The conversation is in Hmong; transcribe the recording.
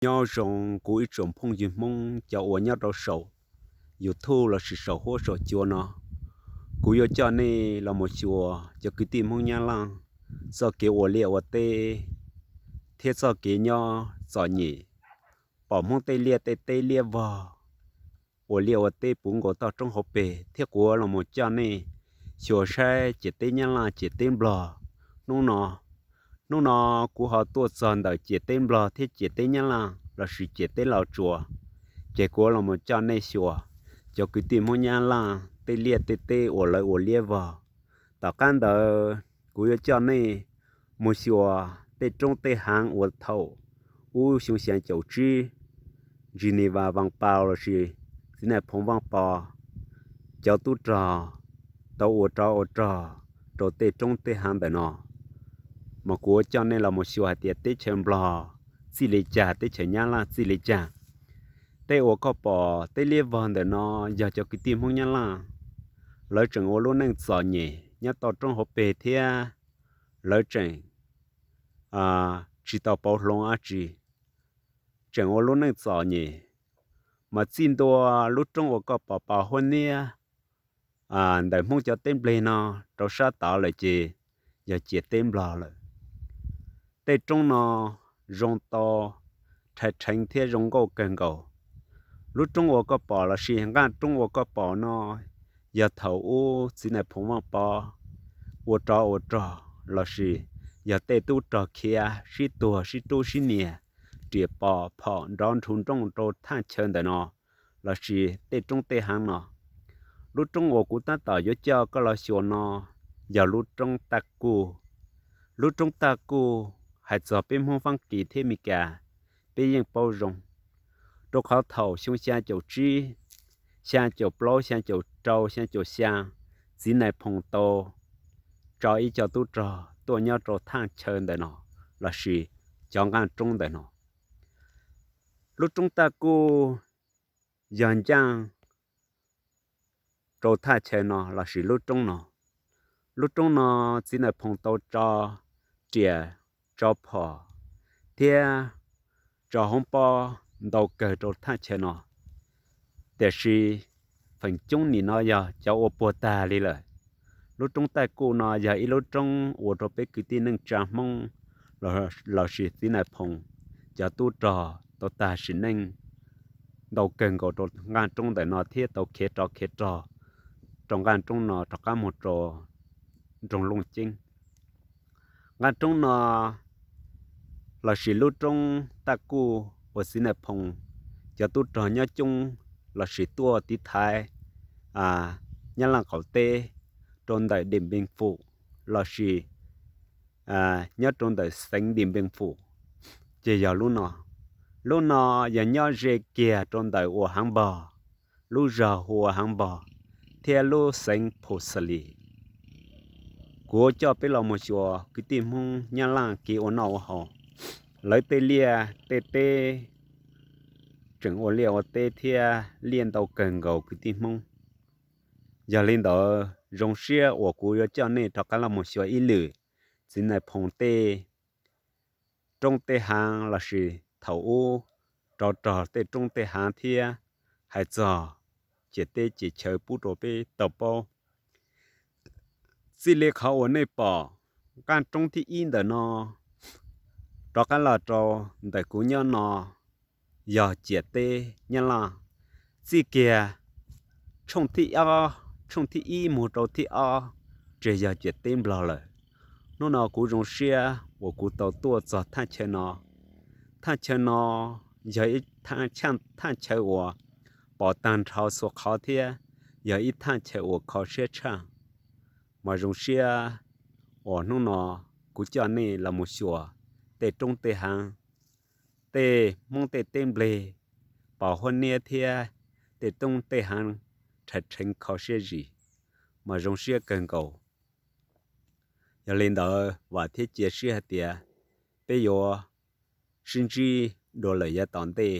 Nyob zoo kuv ib tsoom phooj ywg Hmoob cov uas nyob rau saum YouTube lossis saum huab saum cua no. Kuv yuav coj nej los mus xyuas cov kwv tij Hmoob Nyab Laj txoj kev ua liaj ua teb thiab txoj kev nyob txom nyem, pom Hmoob tej liaj tej teb liab vog, ua liaj ua teb puv nkaus toj roob hauv pes, thiab kuv los mus coj nej xyuas saib ciam teb Nyab Laj ciam teb Nplog. Hnub no, hnub no kuv ho tuaj txog ntawm ciam teb Nplog thiab ciam teb Nyab Laj lossis ciam teb Los Tsuas, ces kuv los mus coj nej xyuas cov kwv tij Hmoob Nyab Laj tej liaj tej teb uas lawv ua liab vog. Tom qab ntawd kuv yuav coj nej mus xyuas tej roob tej haav uas thaum ub xyoo xya caum tsib, Geneva Vaj Pau lossis Txiv Nais Phoo Vaj Pov cov tub rog tau ua rov ua rog rau tej roob tej haav ntawm no. Mas kuv yuav coj nej los mus xyuas hais tias teb chaws Nplog txij li cas, teb chaws Nyab Laj txij li cas. Tej uas koj pom tej liab vog ntawm no yog cov kwv tij Hmoob Nyab Laj, lawv tseem ua lub neej txom nyem nyob toj roob hauv pes thiab lawv tseem tsis tau pauv hloov dab tsi, tseem ua lub neej txom nyem. Mas txij ntua lub roob uas koj pom pos huab niab ntawm Hmoob cov teb npleg no rau sab tod lawm ces yog ciam teb Nplog lawm. Tej roob no zoo tau rhais rheev thiab zoo nkauj kawg nkaus. Lub roob uas koj pom lossis nqaj roob uas koj pom no yog thaum ub Txiv Nais Phoo Vaj Pov ua rov ua rog lossis yog tej tub rog khiav sib tuag sib rub sib nias, riam pos phom nrov nrhu nrooj rau thaj chaw ntawm no lossis tej roob tej haav no. Lub roob uas kuv tab tom yuav coj koj los xyuas no yog lub roob Taj Kuj. Lub roob Taj Kuj hais txog peb Hmoob Fab Kis thiab Mes Kas, peb yeej paub zoo, rau qhov thaum xyoo xya caum tsib, xya caum plaub, xya caum rau, xya caum xya, Txiv Nais Phoo tau tso ib co tub rog tuaj nyob rau thaj chaw ntawm no lossis cov nqaj roob ntawm no. Lub roob Taj Kuj yog ncaaj rau thaj chaw no lossis lub roob no. Lub roob no Txiv Nais Phoo tau tso riam, tso phom thiab tso hoob pob ntau kawg rau thaj chaw no. Tiam sis feem coob nim no yog cov ua puag tag li lawm. Lub roob Taj Kuj no yog ib lub roob ua rau peb kwv tij neej tsa Hmoob lossis Txiv Nais Phoo cov tub rog tau tag sim neej ntau kawg nkaus rau nqaj roob ntawm no thiab tau khiav rov khiav rog rau nqaj roob no rov qab mus rau nroog Looj Ceeb. Nqaj roob no lossis lub roob Taj Kuj uas Txiv Nais Phoo cov tub rog nyob coob lossis tuaj tiv thaiv Nyab Laj qaum teb rau ntawm Diam Npeej Fum lossis nyob rau ntawm xeev Diam Npeej Fum, ces yog lub no. Lub no yog nyob ze kiag rau ntawm uas Haav Npog, lub zog hu ua Haav Npog, thiab lub xeev Phu Xa Lis. Kuv coj peb los mus xyuas kwv tij Hmoob Nyab Laj kev ua noj ua haus. Lawv tej liaj tej teb tseem ua liaj ua teb thiab liaj ntau kawg nkaus kwv tij Hmoob. Yog li ntawd zoo siab uas kuv yuav coj nej rov qab los mus xyuas ib lwm Txiv Nais Phoo tej roob tej haav lossis thaum ub rov rog tej roob tej haav thiab hais txog ciam teb ciam chaw pub rau peb tau paub. Txij li qhov uas nej pom nqaj roob thib ib ntawm no rov qab los rau ntawm kuv nyob no yog ciam teb Nyab Laj. Txij kiag tshooj thib ob, tshooj thib ib mus rau thib ob, ces yog ciam teb Nplog lawm. Hnub no kuv zoo siab uas kuv tau tuaj txog thaj chaw no. Thaj chaw no yog ib thaj chaw uas pom tag nrho txhua qhov thiab yog ib thaj chaw uas kho siab tshaj. Mas zoo siab uas hnub no kuv coj nej los mus xyuas tej roob tej haav, tej Hmoob tej teb npleg, pos huab niab thiab tej roob tej haav rhais rheev kho siab zim, mas zoo siab kawg nkaus. Yog li ntawd vam thiab cia siab hais tias peb yuav sib ntsib dua lawm yav tom ntej.